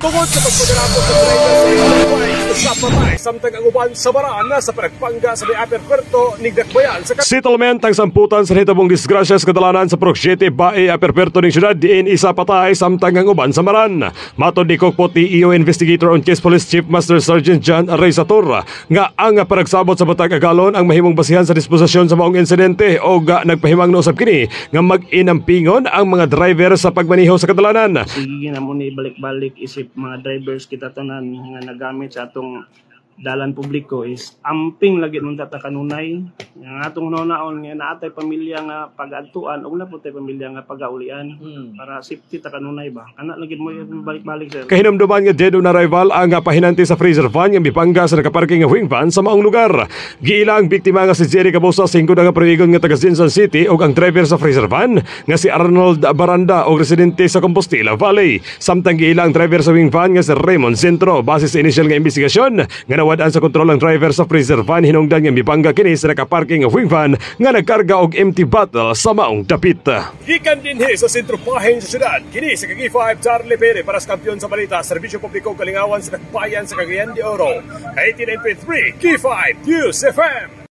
Tungod sa pagpagarapot sa driver sa motorbike, usa patay samtang ang uban sa baran sa panagpangga sa may Upper Puerto ning Dakbayan sa Settlement ang samputan sa hitabong disgrasya sa kadalanan sa Purok 7 Bae, Upper Puerto ning syudad diin isa patay samtang ang uban sa maran. Matod ni Kokpot EO Investigator on Case Police Chief Master Sergeant John Reysator nga ang panagsabot sa batag agalon ang mahimong basihan sa disposisyon sa maong insidente o nagpahimangno usab kini nga mag-inampingon ang mga driver sa pagmaniho sa kadalanan. Sige na mo ni balik-balik isip mga drivers, kita tanan nga nagamit sa atong dalan publiko is amping lagi nung tata kanunay nga atong hunaon nga naatay pamilya nga pag-adtuan ug na tay pamilya nga pag-aulian para safety ta kanunay ba. Kana lagi mo balik-balik, sir. Kahinumduman nga dead on arrival ang pahinanti sa freezer van nga mibangga sa nakaparking nga wing van sa maong lugar. Giila ang biktima nga si Jerry Cabosa, 5 na nga perigon nga taga Zinsan City, ug ang driver sa freezer van nga si Arnold Baranda og residente sa Compostela Valley. Samtang giila ang driver sa wing van nga si Raymond Centro. Base sa inisyal nga investigasyon nga nawad-an sa kontrol ang driver sa freezer van hinungdan nga mibangga kini sa nakaparking nga wing van nga nagkarga og empty bottle sa maong dapit. Gikan dinhi sa sentro bahin sa syudad, kini si Kagi 5 Charlie Pere para sa kampiyon sa balita, serbisyo publiko, kalingawan sa Dakbayan sa Cagayan de Oro. 89.3 K5 News FM.